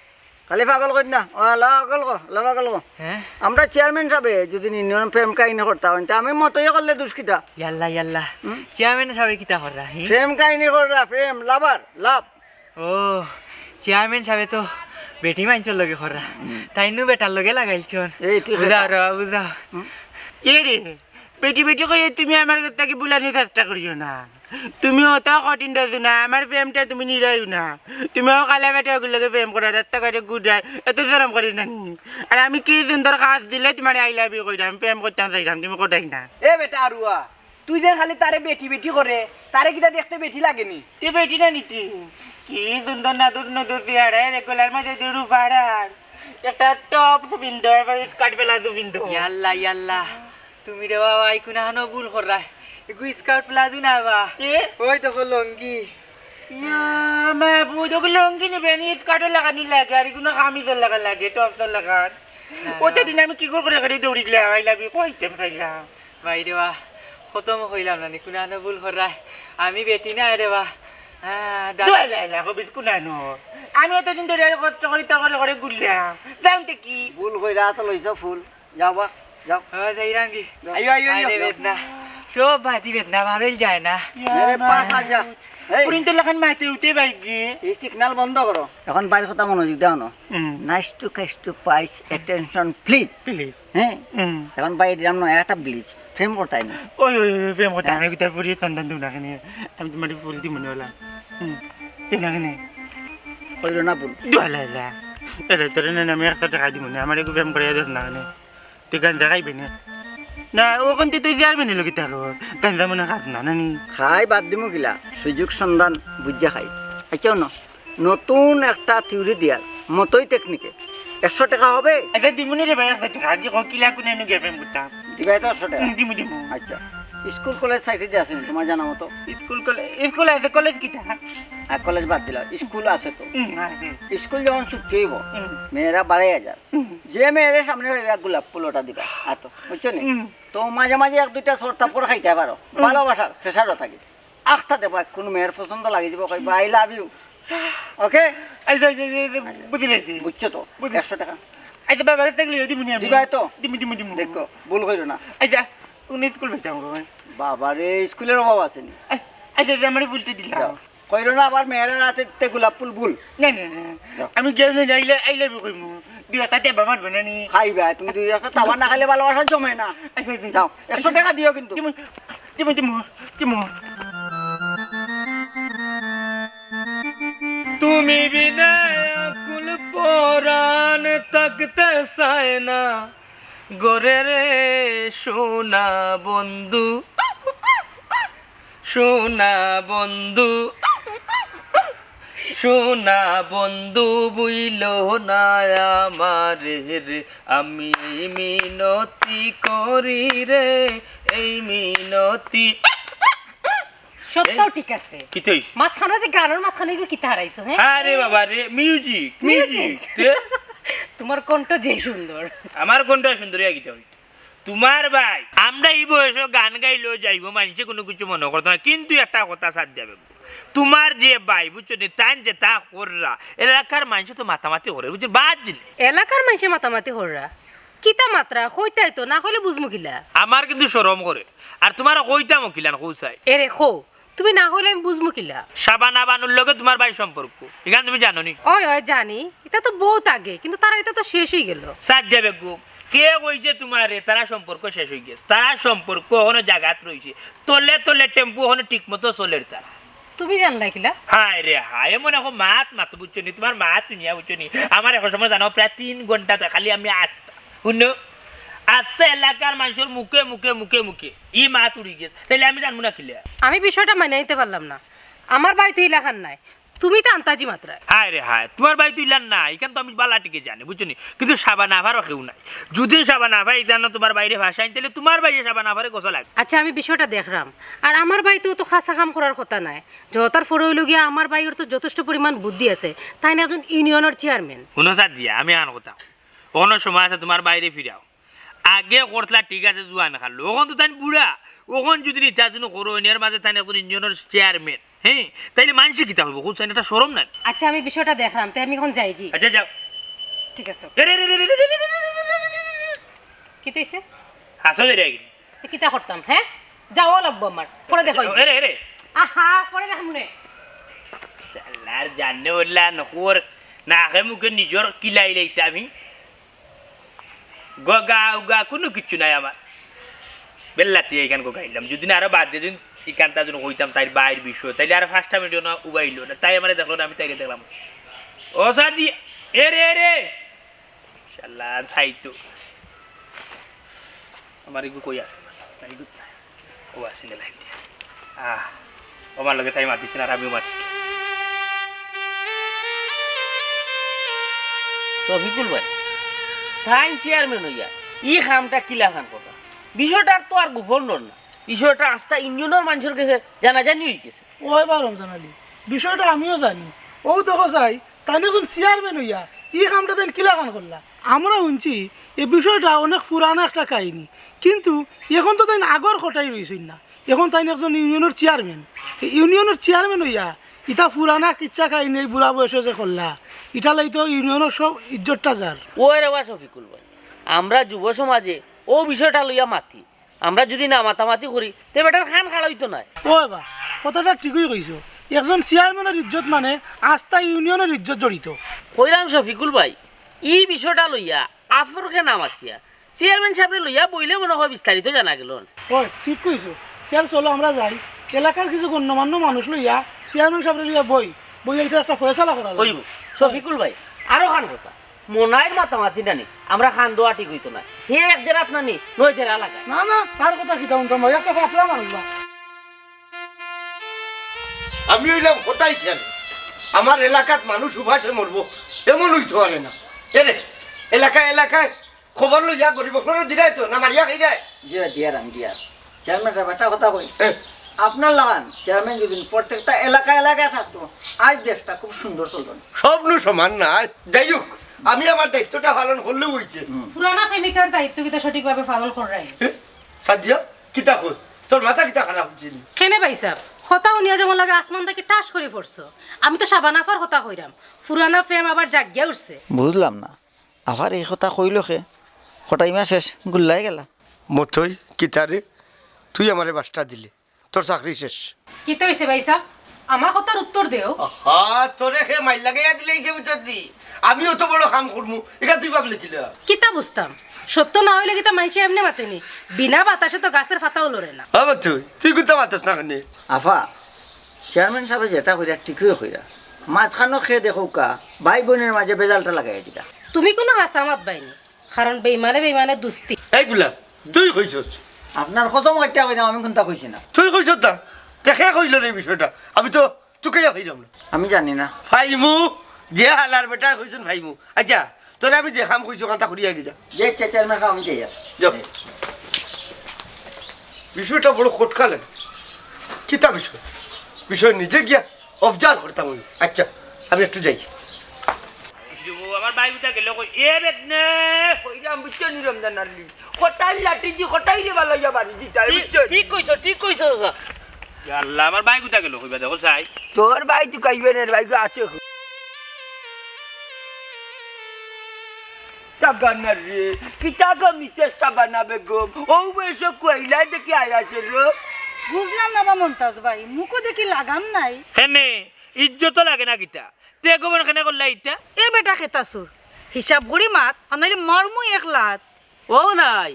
খালি পাগল কইর না। ও, আল্লাহ পাগল কো, আল্লাহ পাগল কো। হ্যাঁ? আমরা চেয়ারম্যান সাবে যদি নির্নিয়ম প্রেম কাহিনী করতা অইন, তে আমি মতই করলে দুষ কিতা? ইয়াল্লা, ইয়াল্লা। হুম? চেয়ারম্যান সাবে কিতা কররা, হি? প্রেম কাহিনী কররা, প্রেম, lover, love। ও, চেয়ারম্যান সাবে তো বেটি মাইনষর লগে কররা। হুম। তাইনও বেটার লগে লাগাইলছন। এই, ঠিক বুঝাও কথা। রে, বুঝাও। হুম? এ রে, বেটি বেটি কইয়া তুমি আমার ঘর থাকি বুলানির চেষ্টা করিও না। তুমি অত কঠিন দেছো না, আমার প্রেমটা তুমি নিরাইও না। তুমি ও কালা বেটা অগুর লগে প্রেম করো, রাস্তাঘাটে ঘুরায়, এত শরম করে না নি? আর আমি কি সুন্দর কাজ দিলে তুমারে I love you কইরাম, প্রেম করতাম চাইরাম, তুমি কররায় না। এ বেটা আরুয়া, তুই যে খালি তারে বেটি বেটি করে, তারে কিতা দেখতে বেটি লাগে নি? তে বেটি না নি তে? কি সুন্দর নাদুর নুদুর চেহারা, এর গলার মাঝে যে রূপার হার, একটা top পিন্দো, এবার skirt প্লাজো পিন্দো। ইয়াল্লা, ইয়াল্লা। তুমি রে বাবা, ই কুনাহানো ভুল কররায়। ইগু skirt প্লাজো না বা। তে? ওই দেখো লুঙ্গি। ইয়া, মাবুদ, ওগু লুঙ্গি নি বে নি, skirt-ও লাখান লাগে, আর ইগু না কামিজর লাখান লাগে, tops-র লাখান। না, না। অতদিন আমি কি করে করে দৌড়ি গেলাম, I love you কইতাম চাইলাম। ভাই রে বা, কত মু কইলাম না নি, কুনাহানো ভুল কররায়। আমি বেটি নায় রে বা। হ্যাঁ, দা- দোয়া যায় না, কবিস কুনাহানো। আমি অতদিন ধরি আর কষ্ট করি, তর করি করে ঘুরলাম। যাও দেখি। ভুল কইরা তো লইছো ফুল। যাও বা, যাও। ও, যাইরামগি। যাও। আইও, আইও, আইও। আরে বেদনা। সব বাদি বেদনা, ভালোই যায় না। ইয়া আরে, মা। পাঁচ হাজার। এই। পুরিন্তর লাখান মাইতে উঠে বাইগি। এই signal বন্ধ করো। অখন বাইর কথা মনোযোগ দেও না। হুম। Nice to, case to, pice, attention, please। Please। হ্যাঁ? হুম। অখন বাইর দিলাম না, একটা please। প্রেম করতায় না। ওই, ওই, ওই, প্রেম করতায় না। হ্যাঁ? আমি কিতা ফুরি সন্ধান দেও না কেনে? আমি তুমারে ফুল দিমু নে অলা। হুম। দেও না কেনে? কইরো না ভুল। দোয়া লাই লা। এরে, তোরে না, আমি একশো টেকা দিমু নে। আমারে একটু প্রেম করিয়া দেস না কেনে? তুই গাঞ্জা খাইবে না? না, অখন তো তুই চেয়ারম্যানর লগে থাকো। গাঞ্জা মনে খাস না, না নি? খাই বাদ দিমু কিলা? সুযোগ সন্ধান বুঝিয়া খাই। আচ্ছা, ন-, নতুন একটা theory দিয়ার মতই technique-এ। একশো টেকা হবে? আচ্ছা, দিমু নে রে ভাই, একশো টেকা। আগে কও কিলা কুনাহানো গিয়া প্রেম করতাম। দিবায় তো একশো টেকা? হুম, দিমু, দিমু। আচ্ছা, স্কুল কলেজ সাইডে দিয়া আছে নি, তুমার জানা মতো? স্কুল কলেজ, স্কুল আছে, কলেজ কিতা? আর কলেজ বাদ দিলাও, স্কুল আছে তো। হুম, আছে। স্কুল যখন ছুটি অইবো, হুম। মেয়েরা বাড়াইয়া যার। হুম। যে মেয়েরে সামনে পাইবা, এক গোলাপ ফুল ওটা দিবা, আতো, বুঝছো নি? হুম। তো মাঝে মাঝে এক দুইটা চড় থাপ্পড় খাইতায় পারো, হুম। ভালোবাসার pressure-ও থাকি। আখতা দেবা, কুনু মেয়ের পছন্দ লাগি যাইবো, কইবা, "I love you।" OK? আচ্ছা, আচ্ছা, আচ্ছা, আচ্ছা, বুঝি লাইছি। বুঝছো তো? বুঝি- একশো টেকা। আচ্ছা, বাবা, থাকলে দিমু নি আমি। দিবায় তো? দিমু, দিমু, দিমু। দেখো, ভুল কইরো না। আচ্ছা, কুন স্কুল পাইতাম গো? বাবা রে, স্কুলের অভাব আছে নি? আচ্ছা, আচ্ছা, আমারে ফুলটা দিলাও। যাও। কইরো না আবার মেয়েরার আতে তে গোলাপ ফুল ভুল। না, না, না। যাও। আমি গেলে না, আইলে, আইলে আমি কইমু। দুই একটা দেবা মারবে না নি? খাইবা, তুমি দুই একটা তাওয়া না খাইলে ভালোবাসা জমে না। আচ্ছা, আচ্ছা, যাও, আচ্ছা। একশো টেকা দিও কিন্তু। দিমু, দিমু, দিমু, দিমু। তুমি বিনা আকুল পরাণ থাকতে চায় না ঘরে রে সোনা বন্ধু, সোনা বন্ধু, সোনা বন্ধু, ভুইলো না আমারে রে, আমি এই মিনতি করি রে, এই মিনতি। সবটাও ঠিক আছে। কিতা অইছে? মাঝখানো যে গানর মাঝখানো ইগু কিতা হারাইছো, হ্যাঁ? আরে বাবা রে, মিউজিক, মিউজিক। মিউজিক। তে? তোমার কণ্ঠ যে সুন্দর। আমার কণ্ঠ সুন্দর, ইয়া কিতা অইছে? তোমার ভাই, আমরা ই বয়সো গান গাইলেও যাইবো, মানষে কুনু কিছু মনো করতো না, কিন্তু একটা কথা সাথ দিবে। তোমার যে ভাই, বুঝছো নি, তাইন যেতা কররা, এলাকার মানষে তো মাতামাতি করে, বুঝছো, বাদ দিন। এলাকার মানষে মাতামাতি কররা? কিতা মাতরা, কইতায় তো, না কইলে বুঝমু কিলা? আমার কিন্তু শরম করে। আর তোমারে কইতাম কিলান, কও চাই। এরে কও, তুমি না কইলে আমি বুঝমু কিলা? শাবানা বানুর লগে তোমার ভাইর সম্পর্ক, ইখান তুমি জানো নি? অয়, অয়, জানি। ইতা তো বউত আগে, কিন্তু তারার ইতা তো শেষ অইগেলো। সাথ দিবে গো। কে কইছে তোমারে তারার সম্পর্ক শেষ অইগেছে? তারার সম্পর্ক অখনো জাগাত রইছে। তলে তলে টেম্পু অখনো ঠিক মতো চলের তারা। তুমি জানলায় কিলা? হায় রে হায়, এমন এক মাত মাতো, বুঝছো নি? তোমার মাত হুনিয়া, বুঝছো নি? আমার এক সময় জানো, প্রায় তিন ঘন্টা তো খালি আমি আস্তা, হুনো, আস্তা এলাকার মানষর মুখে মুখে মুখে মুখে ই মাত উড়ি গেছে, তাইলে আমি জানবো না কিলা? আমি বিষয়টা মানিয়া নিতে পারলাম না। আমার ভাই তো ইলাখান নায়, তুমি তো আন্তাজি মাতরায়। হায় রে হায়, তোমার ভাই তো ইলান নায়, ইখান তো আমি বালা ঠিকে জানি, বুঝছো নি? কিন্তু শাবানা আফারও কেউ নাই। যদি শাবানা আফায় ইখানো তোমার ভাইরে ফাঁসাইন, তাইলে তোমার ভাইয়ে শাবানা আফারে গোসা লাগে। আচ্ছা, আমি বিষয়টা দেখরাম। আর আমার ভাই তো অত খাসা কাম করার কথা নায়। যতার পরে অইলো গিয়া আমার ভাইর তো যথেষ্ট পরিমাণ বুদ্ধি আছে। তাইন একজন ইউনিয়নর চেয়ারম্যান। হুনো সাদিয়া, আমি আন কথা। অখনো সময় আছে, তোমার ভাইরে ফিরাও। আগে করতলা ঠিক আছে, জুয়ান কালো। অখন তো তাইন বুড়া। অখন যদি ইতা যদি করইন, এর মাঝে তাইন একজন ইউনিয়নর চেয়ারম্যান, হ্যাঁ, তাইলে মানষে কিতা কইবো? কও চাইন, একটা শরম নাই? আচ্ছা, আমি বিষয়টা দেখরাম, তে আমি অখন যাইগি। আচ্ছা, যাও। ঠিক আছে। এরে, এরে, এরে, এরে, এরে, এরে, এরে, এরে। কিতা অইছে? হাসো রে, এরে। তে কিতা করতাম, হ্যাঁ? যাওয়া লাগবো আমার। পরে দেখো। এরে, এরে। আহা, পরে দেখাম নে। শালার জানে বললা নকর, নাকে মুখে নিজর কিলাই লইতাম আমি। গগা উগা কুনু কিচ্ছু নাই আমার। বেল্লাতে ইখান গগাইলাম। যদি না আরো বাদ দিয়া যদি ইখানতা যদি কইতাম তাইর ভাইর বিষয়, তাইলে আরো পাঁচটা মিনিট না উবাইলো না। তাই আমারে দেখলো না, আমি তাইরে দেখলাম। ও সাদি, এরে, এরে। শালা, তাই তো। আমার ইগু কই আছে? না, ইগু নাই। ও আছে নে লাইন দিয়া। আহ, ও আমার লগে তাই মাতিছে না, আর আমিও মাতি। শফিকুল ভাই, তাইন চেয়ারম্যান অইয়া ই কামটা কিলাখান কথা? বিষয়টা তো আর গোপন রইল না, বিষয়টা আস্তা ইউনিয়নর মানষর গেছে জানাজানি অইগেছে। অয় বা রমজান আলী, বিষয়টা আমিও জানি। অউ দেখো চাই, তাইন একজন চেয়ারম্যান অইয়া ই কামটা তাইন কিলাখান করলা? আমরা হুনছি ই বিষয়টা অনেক পুরানা একটা কাহিনী, কিন্তু অখন তো তাইন আগর কথাই রইছইন না, অখন তাইন একজন ইউনিয়নর চেয়ারম্যান। ই ইউনিয়নর চেয়ারম্যান অইয়া ইতা পুরানা কিচ্ছা কাহিনী ই বুড়া বয়সে যে করলা, ইটার লাগি তো ইউনিয়নর সব ইজ্জতটা যার। অয় রে বা শফিকুল ভাই, আমরা যুব সমাজে অউ বিষয়টা লইয়া মাতি, আমরা যুদি না মাতামাতি করি, তে বেটার কান খাড়া অইতো নায়। অয় বা, কথাটা ঠিকই কইছো। একজন চেয়ারম্যানর ইজ্জত মানে আস্তা ইউনিয়নর ইজ্জত জড়িত। কইরাম শফিকুল ভাই, ই বিষয়টা লইয়া আফরকে না মাতিয়া চেয়ারম্যান সাবরে লইয়া বইলে মনে অয় বিস্তারিত জানা গেলো। অয়, ঠিক কইছো। তে চলো আমরা যাই, এলাকার কিছু গণ্যমান্য মানুষ লইয়া চেয়ারম্যান সাবরে লইয়া বই, বইয়া ইটা একটা ফয়সালা করা লাগবো। অইবো। শফিকুল ভাই, আরো খান কথা, মনাইর মাতামাতি নানি, আমরা কান দেওয়া ঠিক অইতো নায়। হে এক জেরাত নানি, নয় জেরা লাগায়। না, না, তার কথা কিতা হুনতাম ভাই, একটা ফাফলা মানুষ বা। আমি অইলাম হটাই ছেলে। আমার এলাকাত মানুষ উপাসে মরবো, এমন অইতো পারে না। এরে, এলাকায় এলাকায় খবর লইয়া গরিব অকলরে দিরায় তো, না মারিয়া খাইরায়? জি, দিয়ার আমি দিয়ার। চেয়ারম্যান সাব, একটা কথা কই। এ। আপনার লাখান চেয়ারম্যান যদি প্রত্যেকটা এলাকা এলাকায় থাকতো, আজ দেশটা খুব সুন্দর চলতো। সব নু সমান না। যাই হোক, আমি আমার দায়িত্বটা পালন করলেউ অইছে। হুম। পুরানা প্রেমিকার দায়িত্ব কিতা সঠিকভাবে পালন কররায়? এ, সাদিয়া, কিতা কর? তোর মাথা কিতা খারাপ অইছে নি? কেনে ভাইসাব, কথা হুনিয়া যেমন লাগে আসমান থাকি ঠাস করি পড়ছো। আমি তো শাবানা আফার কথা কইরাম, পুরানা প্রেম আবার জাগিয়া উঠছে। বুঝলাম না, আফার ই কথা কইলো কে? কটাইমা শেষ, গুল্লাই গেলা। মতই, কিতা রে? তুই আমারে বাসটা দিলে। তোর চাকরি শেষ। কিতা অইছে ভাইসাব? আমার কথার উত্তর দেও। আহা, তোরে কে মাইর লাগাইয়া দিলে এই যে ভিতর দি। আমি অত বড় কাম করমু, ইখান তুই ভাবলে কিলা? কিতা বুঝতাম? সত্য না অইলে কিতা মানষে এমনে মাতে নি? বিনা বাতাসে তো গাছের পাতাও লড়ে না। বাবা তুই, তুই কিতা মাতস না কেনে? আফা, চেয়ারম্যান সাবে যেটা কইরা ঠিকই কইরা। মাঝখানো কে দেখউক্কা, ভাই বইনর মাঝে বেজালটা লাগাইয়া দিরা। তুমি কুনু হাছা মাতবায় নি, কারণ বেইমানে বেইমানে দুস্তি। এই গুলাম, তুই কইছস? আপনার কসম কাটিয়া কইলাম, আমি কুনতা কইছি না। তুই কইছস না? তে কে কইলো রে বিষয়টা? আমি তো তুকাইয়া কইলাম না। আমি জানি না। ফাইমু, যে হালার বেটা কইছইন ফাইমু। আচ্ছা, তোরে আমি যে কাম কইছি, কামটা করিয়া গিয়া যা। যে চেয়ারম্যান কাম আমি যাই আর। যাও। বিষয়টা বড় খটকা লাগে। কিতা বিষয়? বিষয় নিজে গিয়া observe করতাম আমি। আচ্ছা, আমি একটু যাই। ইসু, আমার ভাই কোথা গেল কই? এ বেদনে! কইরাম বুঝছো নি রমজান আলী? কটাই লাঠি দি কটাই রে বালাইয়া বাড়ি দিতা, ঠিক, বুঝছো? ঠিক কইছো, ঠিক কইছো, চাচা। ইয়া আল্লাহ, আমার ভাই কোথা গেল কইবা দেখো চাই। তোর ভাই তুই কইবে না, ভাই তো আছে। টাকা না রে, কিতা গো মিসেস শাবানা বেগম? ও বয়স কইলা দেখি আয়া চলো। বুঝলাম না বা মন্তাজ ভাই, মুখো দেখি লাগাম নাই। হেনে, ইজ্জত লাগে না কিতা? তে গোবর কেনে করলা ইটা? এ বেটা খেতা চুর, হিসাব করি মাত, আর নাইলে মারমু এক লাত। ও নাই,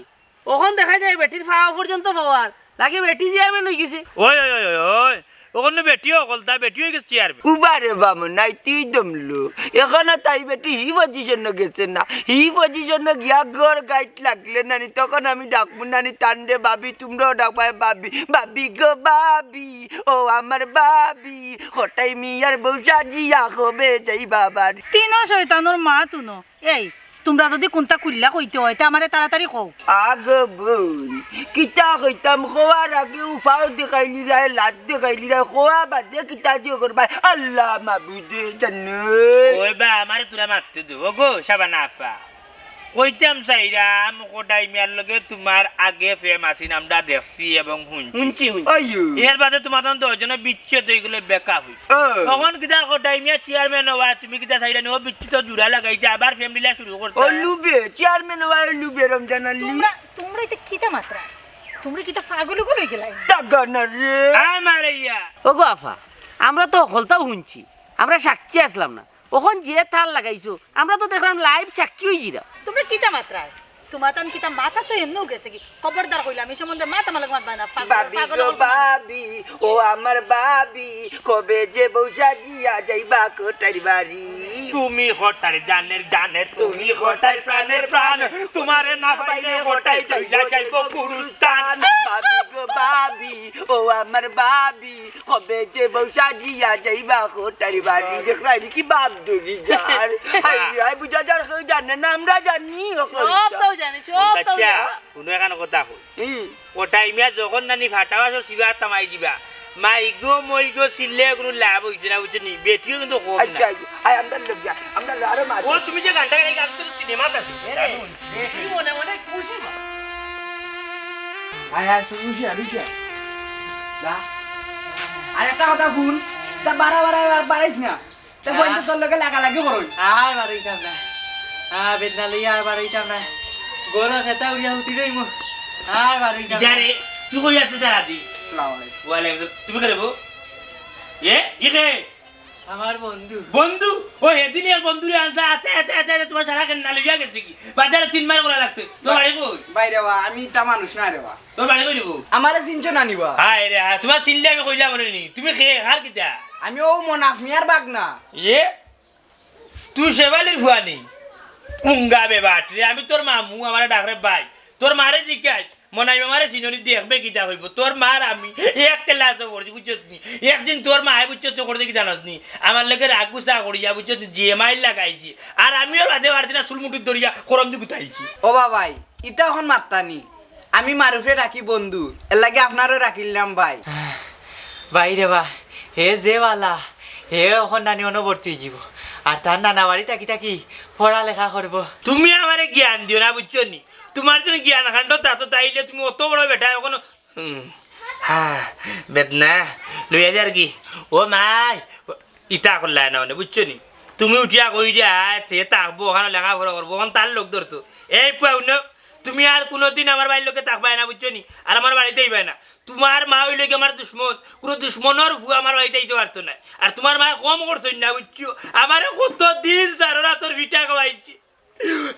অখন দেখা যায় বেটির পাও পর্যন্ত পাওয়ার, লাগে বেটি চেয়ারম্যান অই গেছে। ওই, ওই, ওই, ওই, ওই, অখন বেটিও অকলতা, বেটি অই গেছে চেয়ারম্যান। উবারে বামন নাই, তুই দমলু। অখন তাই বেটি হি পজিশন গেছে না, হি পজিশন গিয়া ঘর গাইট লাগলে নানি, তখন আমি ডাকমু নানি তানরে ভাবি, তুমরাও ডাকবায় ভাবি, ভাবি গো ভাবি, ও আমার ভাবি, কটাই মিয়ার বউ সাজিয়া কবে যাইবা বাড়ি? তিনো শয়তানর মা তুনো। এই, তুমরা যুদি কুনতা খুলিয়া কইতে অয়, তে আমারে তাড়াতাড়ি কও। আগ বইন, কিতা কইতাম, কওয়ার আগে উফাও দেখাইলিরায়, লাত দেখাইলিরায়, কওয়া বাদে কিতা যে করবায়, আল্লাহ মাবুদে জানে। ওই বা, আমারে তুরা মাততে দেও, ও গো, শাবানা আফা। কইতাম চাইরাম, কটাই মিয়ার লগে তুমার আগে প্রেম আছিল, আমরা দেখছি এবং হুনছি। হুনছি, হুনছি। ওই। এর বাদে তুমার তখন দুইজনে বিচ্ছেদ অই গেলে বেকা হই। ও। তখন কিতা কটাই মিয়া চেয়ারম্যান অওয়া, তুমি কিতা চাইরানি, ও বিচ্ছেদ জুড়া লাগাইতে, আবার ফ্যামিলি শুরু করতে। ও লুবে, চেয়ারম্যান অওয়া ও লুবে রমজান আলী। তুমরা, তুমরা ইতা কিতা মাতরায়? তুমরা কিতা পাগল উগল অই গেলায়? টাকা না রে। আয় মারাইয়া। ও গো আফা, আমরা তো হকলতাউ হুনছি, আমরা সাক্ষী আছলাম না। অখন যে তাল লাগাইছো, আমরা তো দেখলাম live সাক্ষী অইজিরা। তুমরা কিতা মাতরায়? তুমার তান কিতা মাথা তো এমনেউ গেছে গি? খবরদার কইলাম, ই সম্বন্ধে মাত আমার লগে মাতবায় না। পাগল, ভাবি পাগল গো অকল। ভাবি, ও আমার ভাবি, কবে যে বউ সাজিয়া যাইবা কটাইর বাড়ি? তুমি কটাইর জানের জানের, তুমি কটাইর প্রাণের প্রাণ, তুমারে না পাইলে কটাই চইলা যাইবো গুরুস্থান। ভাবি গো ভাবি, ও আমার ভাবি, কবে যে বউ সাজিয়া যাইবা কটাইর বাড়ি? দেখরায় নি কি বাপ ধরি যার। হায় রে, হায়, বুঝা যার কেউ জানে না, আমরা জানি, ও সব কইতা। তো জানি, সব তো বাচ্চা, জানি। হুনো একখান কথা কই। হুম। কটাই মিয়া যখন নানি ফাটাও আসো, সিবা তামাই দিবা। মাই গো, মই গো, চিল্লে কুনু লাভ অইছে না, বুঝছো নি? বেটিও কিন্তু কম না। আচ্ছা, আচ্ছা। আয়, আমরা লোক যা, আমরা লো-, আরো মার। ও, তুমি যে গানটা গাই, গান তো সিনেমাত আছে। এ, বেটি মনে মনে খুশি মা। আয়, আয়, তুই উঠি আয়, উঠি আয়। যা। আর একটা কথা হুন, তা বাড়া, বাড়া, বাড়া, বাড়াইস না। তা বইন তো তোর লগে লাগালাগি করইন। আর বাড়াইতাম না। আ, বেদনা লইয়া আর বাড়াইতাম না। গরো খেতা উড়িয়া উঠি রইমু। আর বাড়াইতাম না। ইদারে, তুই কই আছো তারা দি? আসসালামু আলাইকুম। ওয়ালাইকুম আসসালাম। তুমি কে রে বউ? এ, ই কে? আমার বন্ধু। বন্ধু? ও, হেদিন এক বন্ধুরে আনছা, আতে, আতে, আতে, আতে, তুমার সারা খেন্না লইয়া গেছে কি? বাজারে তিন মাইল করা লাগছে। তোর বাড়ি কই? বাইরে বা, আমি ইতা মানুষ না রে বা। তোর বাড়ি কই রে বউ? আমারে চিনছো না নি বা? হায় রে হায়, তুমার চিনলে আমি কইলাম রে নি। তুমি কে? কার কিতা? আমি ও মনাফ মিয়ার বাগনা। এ? তুই শেবালির ফুয়া নি? উঙ্গা বেবাট রে, আমি তোর মামু, আমারে ডাক রে ভাই। তোর মারে জিকাইস, মনাই মামারে চিনো নি, দেখবে কিতা কইবো। তোর মার আমি এক ক্লাসো পড়ছি, বুঝছস নি? একদিন তোর মায়ে, বুঝছস নি, করছে কিতা জানস নি? আমার লগে রাগ গুসা করিয়া, বুঝছস নি, যে মাইর লাগাইছে। আর আমিও বাদে পারছি না, চুল মুঠি ধরিয়া করম দি গুতাইছি। ও বাবাই, ইতা অখন মাততা নি। আমি মারুফরে ডাকি বন্ধু, এর লাগি আপনারেও ডাকিলাম ভাই। ভাই রে বা, হে যে বালা, হে অখন নানি অনো ভর্তি অইযিবো। আর তার নানা বাড়ি থাকি থাকি পড়ালেখা করবো। তুমি আমারে জ্ঞান দিও না, বুঝছো নি? তুমার জন্য জ্ঞান কাণ্ড তা তো তাইলে তুমি অত বড় বেটা অখনো, হুম, হ্যাঁ, বেদনা লইয়া যার কি? ও মাই, ইতা করলায় না মানে, বুঝছো নি? তুমি উঠিয়া কই দিয়া, আয়, তে থাকবো, অখানো লেখাপড়া করবো, অখন তার লোক ধরছো। এই পুয়া, হুনো, তুমি আর কুনুদিন আমার ভাইর লগে থাকবায় না, বুঝছো নি? আর আমার বাড়িত আইবায় না। তুমার মা অইলো গি আমার দুশমন, কুনু দুশমনর ফুয়া আমার বাড়িত আইতে পারতো নায়। আর তুমার মায়ে কম করছইন না, বুঝছো? আমারে কতদিন চারর আতর পিঠা খাওয়াইছে।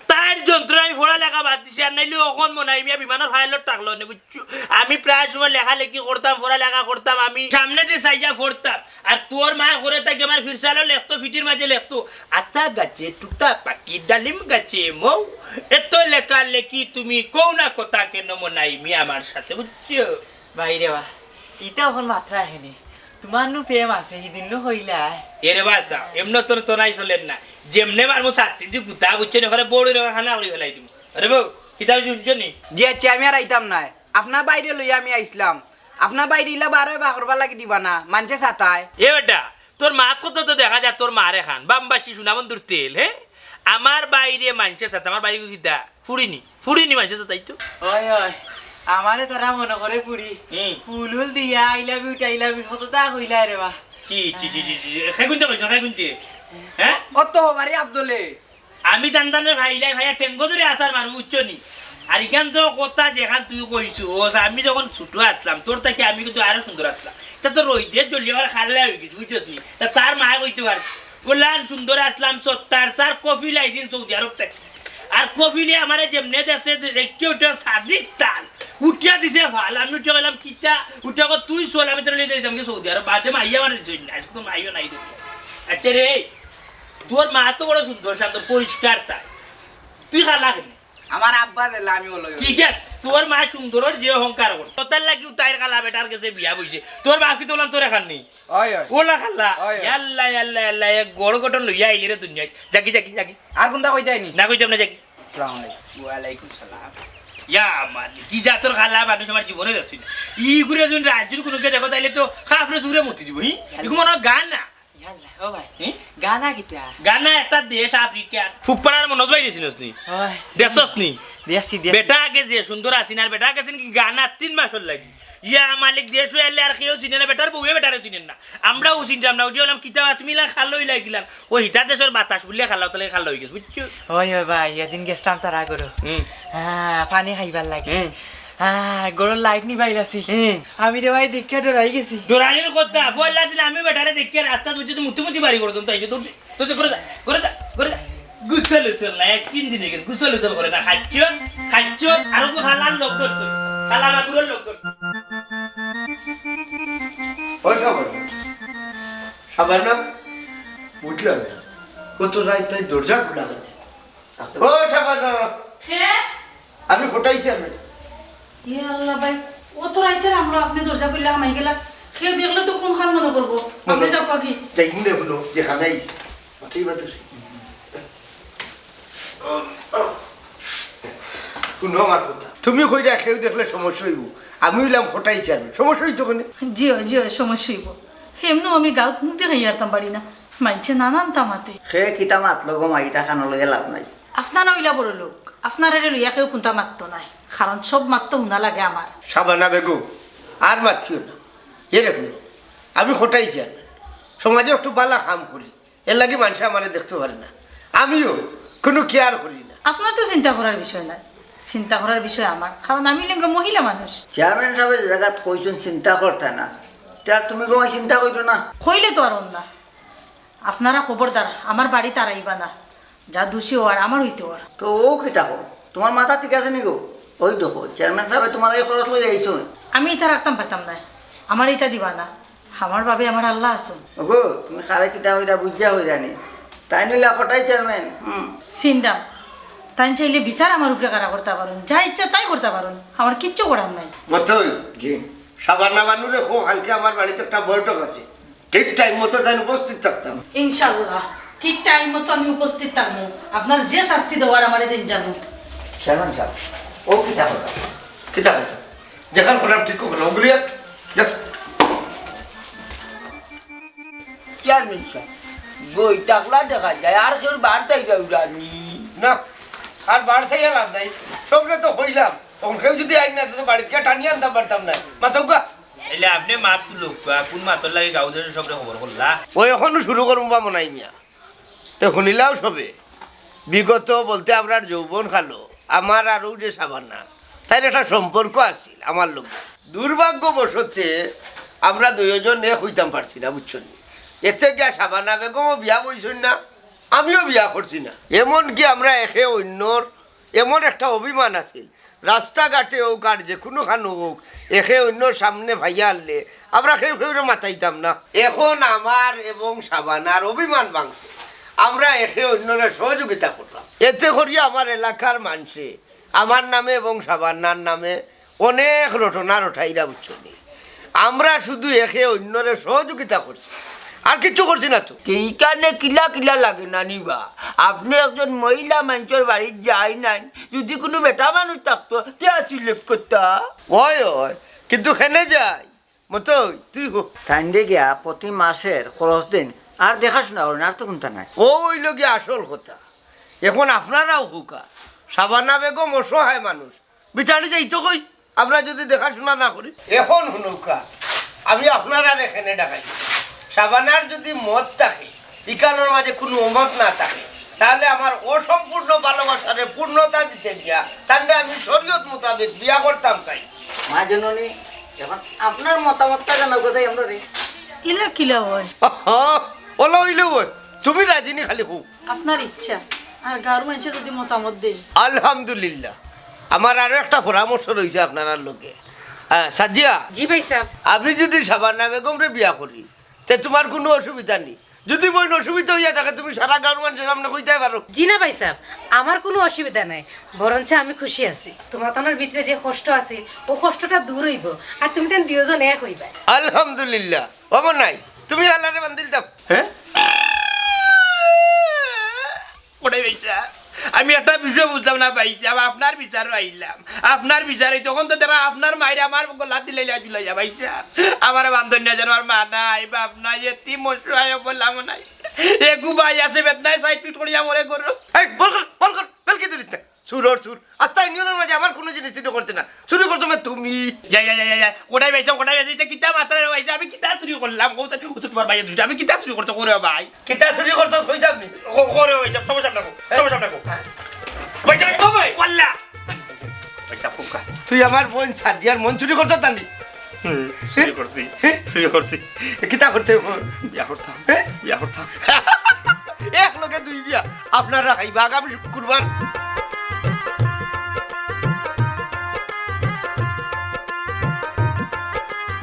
তাইর যন্ত্রণায় আমি পড়ালেখা বাদ দিছি, আর নাইলে অখন মনাই মিয়া বিমানর pilot থাকলো নে, বুঝছো? আমি প্রায় সময় লেখালেখি করতাম, পড়ালেখা করতাম, আমি সামনেদি চাইয়া পড়তাম। আর তোর মায় করে থাকি আমার ফিরসালো লেখতো, ফিটির মাঝে লেখতো, "আতা গাছে তুতা পাখি, ডালিম গাছে মৌ, এত লেখালেখি তুমি কও না কথা কেন মনাই মিয়া আমার সাথে", বুঝছো? ভাই রে বা, ইটা অখন মাত্রা আহেনি। তুমার নু প্রেম আছে, হিদিন নু কইলায়। এরে বাসা, এমনে তোর তো নাই চলের না। যেমনে মারমু ছাত্তি দি গুতা, বুঝছো নি? ওখানে বড় রে, খানা করি ফেলাই দিমু। আরে বউ, কিতা অইছে হুনছো নি? জি আচ্ছা, আমি আর আইতাম নায়। আপনার বাইরে লইয়া আমি আইছলাম। আপনার বাইরে ইলা বারো বা করবার লাগি দিবা না, মানষে সাতায়। এ বেটা, তোর মাত কত তো দেখা যায় তোর মারে খান। বাম্বাসি সুনামন্দুর তেল, হে? আমার বাইরে মানষে সাতায়, আমার বাইরে কিতা? ফুড়িনি, ফুড়িনি মানষে সাতায় তো। ওই, ওই, আমারে তারা মনে করে ফুড়ি। হুম। ফুল উল দিয়া, "I love you, I love you", কততা কইলায় রে বা। চি, চি, চি, চি, চি। হে কুনতে কইছো, হে কুনতে? হে? অত হবারি আফজলে। আমি জানতাম রে ভাই, ইলাই ভাইয়া টেঙ্গো ধরি আছাড় মারমু, বুঝছো নি? আর ইখান তো কথা যেখান তুই কইছস, আমি যখন ছোট আছলাম, তোর থাকি আমি কিন্তু আরো সুন্দর আছলাম। ইতা তো রইদে জ্বলি আমার কালা অইগেছে, বুঝছস নি? তে তার মায় কইতে পারে, "ওলান সুন্দর আছলাম, সত্তার স্যার কফিল আইছইন সৌদি আরব থাকি।" আর কফিলে আমারে যেমনে দেখছে, দেখে উঠে সাদিক তাল, উঠিয়া দিছে ফাল। আমি উঠিয়া কইলাম, "কিতা?" উঠিয়া কয়, "তুই চল, আমি তোরে লইয়া যাইতাম গি সৌদি আরব।" বাদে মাইয়া আমার দিছইন না, আজকে তো মাইও নাই দেখি। আচ্ছা রে, তোর মা তো বড় সুন্দর, শান্ত, পরিষ্কার তাই। তুই কালা কেনে? আমার আব্বা দিলা, আমি ওলো। ঠিক আছে, তোর মা সুন্দরর যে অহংকার করে। তোর লাগিউ তাইর কালা বেটার গেছে বিয়া বইছে। তোর বাপ কিতা ওলান তোরে খাননি? অয়, অয়। ওলা কালা। অয়, অয়। ইয়াল্লা, ইয়াল্লা, ইয়াল্লা, এক গড় গঠন লইয়া আইলি রে দুনিয়াত। যাগি, যাগি, যাগি। আর কুনতা কইতায়নি? না কইতাম না, যাগি। আসসালামু আলাইকুম। ওয়ালাইকুম সালাম। ইয়া মালিক, কি জাতর কালা মানুষ আমার জীবনে দেখছি না। ই করে যদি রাজ্যের কোনো কে দেখো, তাইলে তো কাফরে জুরে মতি দিব, হি? ইগু মনে হয় গানা। ইয়াল্লা, ও ভাই, হুম? গানা কিতা? গানা একটা দেশ আফ্রিকা। ফুপ্পারার মনোজ ভাই রে চিনস নি? ওই। দেখছস নি? দেখছি, দেখছি। বেটা আগে যে সুন্দর আছিন, আর বেটা গেছেন কি গানা তিন মাসর লাগি। ইয়া মালিক, দেশ অইলে আর কেউ চিনে না, বেটার বউয়ে বেটারে চিনেন না। আমরাও চিনতাম না, উঠি বললাম, "কিতা বা তুমি ইলা কালা অইলা কিলা?" ও হিতা দেশর বাতাস বুলিয়া কালা, তাইলে কালা অইগেছে, বুঝছো? ওই, ওই ভাই, এদিন গেছলাম তারা গরু। হুম। হ্যাঁ, পানি খাইবার লাগি। হুম। হ্যাঁ, গরুর লাইট নিবাইল আছিল। হুম। আমি রে ভাই দেখিয়া ডরাই গেছি। ডরানির কথা, পয়লা দিন আমি বেটারে দেখিয়া রাস্তা বুঝে তো মুতি মুতি বাড়ি করতাম, তাই তো, তো, তো করে যা, করে যা, করে যা। গুছল উছল না, এক তিন দিন অইগেছে, গুছল উছল করে না, খাচ্ছ, খাচ্ছ, আর ওগু হালার লোক ধরছো, হালা মাগুরর লোক ধরছো। ওই খবর। সাবানা, বুঝলাম না। ও তো রাইত তাই দরজা খোলা কেনে? ও সাবানা। কে? আমি কটাই চেয়ারম্যান। ইয়া আল্লাহ ভাই, ও তো রাইতে আমরা আপনে দরজা খুললা হামাই গেলা। কেউ দেখলে তো কুনখান মনে করবো। আপনে যাও পাখি। যাই মনে হলো যে খাবে আইছে। ঠিক আছে। হুনো আমার কথা। তুমি কইরা কেউ দেখলে সমস্যা অইবো। আমি অইলাম কটাই চেয়ারম্যান। সমস্যা অইতো কেনে? জি অয়, জি অয়, সমস্যা অইবো। এমনেও আমি গাউত মুখ দেখাইয়া আরতাম পারি না। মাইনষে নানান তামাতে। কে কিতা মাতলো গো মাই, ইতা কানো লইয়া লাভ নাই। আপনারা অইলা বড় লোক, আপনারারে লইয়া কেউ কুনতা মাততো নায়, কারণ সব মাত তো হুনা লাগে আমার। সাবানা বেগম, আর মাতিও না। এরে হুনো, আমি কটাই চেয়ারম্যান, সমাজে একটু বালা কাম করি, এর লাগি মানষে আমারে দেখতো পারে না। আমিও কুনু কেয়ার করি না। আপনার তো চিন্তা করার বিষয় নায়, চিন্তা করার বিষয় আমার, কারণ আমি অইলাম গি মহিলা মানুষ। চেয়ারম্যান সাবে যে জাগাত কইছইন চিন্তা করতা না, তে আর তুমি গো মাই চিন্তা করিও না। কইলে তো আর অইতো না। আপনারা খবরদার আমার বাড়িত আর আইবা না। যা দুষি অওয়ার, আমার অইতো অর। তো ও কিতা কও? তুমার মাথা ঠিক আছে নি গো? ওই দেখো, চেয়ারম্যান সাবে তুমার লাগি খরচ লইয়া আইছইন। আমি ইতা রাখতাম পারতাম নায়, আমারে ইতা দিবা না। আমার বাবে আমার আল্লাহ আছইন। ওগো, তুমি কারে কিতা কইরা বুঝিয়া কইরায় নি? তাইন অইলা কটাই চেয়ারম্যান। হুম। সিন্ডাম, তাইন চাইলে বিচার আমার উপরে কারা করতা পারইন, যা ইচ্ছা তাই করতা পারইন, আমার কিচ্ছু করার নাই। মতই। জি। সাবানা বানুরে কও, কালকে আমার বাড়িত একটা বৈঠক আছে। ঠিক টাইম মতো তাইন উপস্থিত থাকতাম। ইনশাআল্লাহ, ঠিক টাইম মতো আমি উপস্থিত থাকমু। আপনার যে শাস্তি দেওয়ার আমারে দিন জানো। চেয়ারম্যান সাব, ও কিতা কথা? কিতা কথা? যেখান কথা ঠিক কথা, ওগুলি এক, দেখ। চেয়ারম্যান সাব, বই থাকলা দেখা যায়, আর কেউর বার চাই যাও জানি। না, আর বার চাইয়া লাভ নাই। সবরে তো কইলাম, তখন কেউ যদি আইন না, তো বাড়িত গিয়া টানিয়া আনতাম পারতাম না। মাতউক্কা। এলে আপনে মাত তুলউক্কা, কুন মাতর লাগি গাঁও দেশর সবরে খবর করলা? ওই অখনউ শুরু করমু বা মনাই মিয়া। তে হুনিলাও সবে, বিগত বলতে আমরার যৌবন কালো, আমার আর অউ যে সাবানা, তাইর একটা সম্পর্ক আছিল আমার লগে। দুর্ভাগ্যবশতে আমরা দুইওজন এক অইতাম পারছি না, বুঝছইন নি? এতে গিয়া সাবানা বেগমও বিয়া বইছইন না, আমিও বিয়া করছি না। এমনকি আমরা একে অইন্যর এমন একটা অভিমান আছিল, রাস্তাঘাটে অউক আর যেকুনু খানো অউক, একে অইন্যর সামনে ফাইয়া আনলে আমরা কেউ কেউরে মাতাইতাম না। এখন আমার এবং শাবানার অভিমান ভাঙছে, আমরা একে অইন্যরে সহযোগিতা করলাম। এতে করিয়া আমার এলাকার মানষে আমার নামে এবং শাবানার নামে অনেক রটনা রটাইরা, বুঝছো নি? আমরা শুধু একে অইন্যরে সহযোগিতা করছি, আর কিচ্ছু করছি না তো। তে ইখানে কিলা কিলা লাগে নানি বা? আপনে একজন মহিলা মানষর বাড়িত যাইন নাই, যুদি কুনু বেটা মানুষ থাকতো, তে আছিল করতা। অয়, অয়, কিন্তু কেনে যাই? মতই, তুই ক। তাইনরে গিয়া প্রতি মাসের খরচ দেইন, আর দেখাশুনা করইন, আর তো কুন্তা নাই। অউ অইলো গিয়া আসল কথা। এখন আপনারাও কউক্কা, শাবানা বেগম অসহায় মানুষ, বিচারি যাইতো কই, আমরা যুদি দেখাশুনা না করি। এখন হুনউক্কা, আমি আপনারারে কেনে ডাকাইছি, শাবানার যুদি মত থাকে, ইখানর মাঝে কুনু অমত না থাকে, তাইলে আমার অসম্পূর্ণ ভালোবাসারে পূর্ণতা দিতে গিয়া তানরে আমি শরীয়ত মোতাবেক বিয়া করতাম চাই। মা জননী, এখন আপনার মতামতটা জানাউক্কা চাই আমরারে। ইলা কিলা অয়? আহা, অলা অইলেউ অয়, তুমি রাজি নি খালি কও। আপনার ইচ্ছা, আর গাঁওর মানষে যুদি মতামত দেইন। আলহামদুলিল্লাহ, আমার আরো একটা পরামর্শ রইছে আপনারার লগে। আহ, সাদিয়া, জি ভাইসাব। আমি যুদি শাবানা বেগমরে বিয়া করি, তে তুমার কুনু অসুবিধা নি। যুদি বইন অসুবিধা অইয়া থাকে, তুমি সারা গাঁওর মানষর সামনে কইতায় পারো। জি না ভাইসাব, আমার কুনু অসুবিধা নাই, বরঞ্চ আমি খুশি আছি। তুমরা তানর ভিতরে যে কষ্ট আছে, অউ কষ্টটা দূর অইবো, আর তুমি তাইন দুইজন এক অইবায়। আলহামদুলিল্লাহ। ও মনাই, তুমি আল্লারে বান্দিল দাও। হ্যাঁ? ওটাই ভাইসাব, আমি একটা বিষয় বুঝলাম না ভাইসাব, আপনার বিচারো আইলাম। আপনার বিচারে তখন তো তারা আপনার মাইরে আমার গলাত দিলাইলা ঝুলাইয়া ভাইসাব। আমার বান্ধব না জানো, আর মা নাই, বাপ নাই, এতিম অসহায় অবলা মনাই। এগু ভাই আছে বেদনায় সাইড পিট করিয়া মরে গরু। এই, বল কর, বল কর, বেলকি ধরিস না। চুরর চুর। আস্তা ইউনিয়নর মাঝে আমার কুনু জিনিস চুরি করছে না। চুরি করছো মে তুমি। ইয়া, ইয়া, ইয়া, ইয়া, ইয়া। কোটাই ভাইসাব, কোটাই ভাইসাব, ইতা কিতা মাতরা রে ভাইসাব? আমি কিতা চুরি করলাম? ও তো, ও তো তুমার ভাইয়ে দুইটা। আমি কিতা চুরি করতে করে ভাই? কিতা চুরি করছো কইতাম নি? ও, করে ভাইসাব, সমস্যা না কো, হ্যাঁ? সমস্যা না কো। হ্যাঁ। ভাইসাব, ও ভাই, ওয়াল্লা। ভাইসাব, কুকা। তুই আমার বইন সাদিয়ার মন চুরি করছো তানি? হুম, চুরি করছি, হ্যাঁ? চুরি করছি। এ, কিতা করতে হইব? বিয়া করতাম, হ্যাঁ? বিয়া করতাম। এক লগে দুই বিয়া। আপনারা খাইবা আগামী শুক্রবার।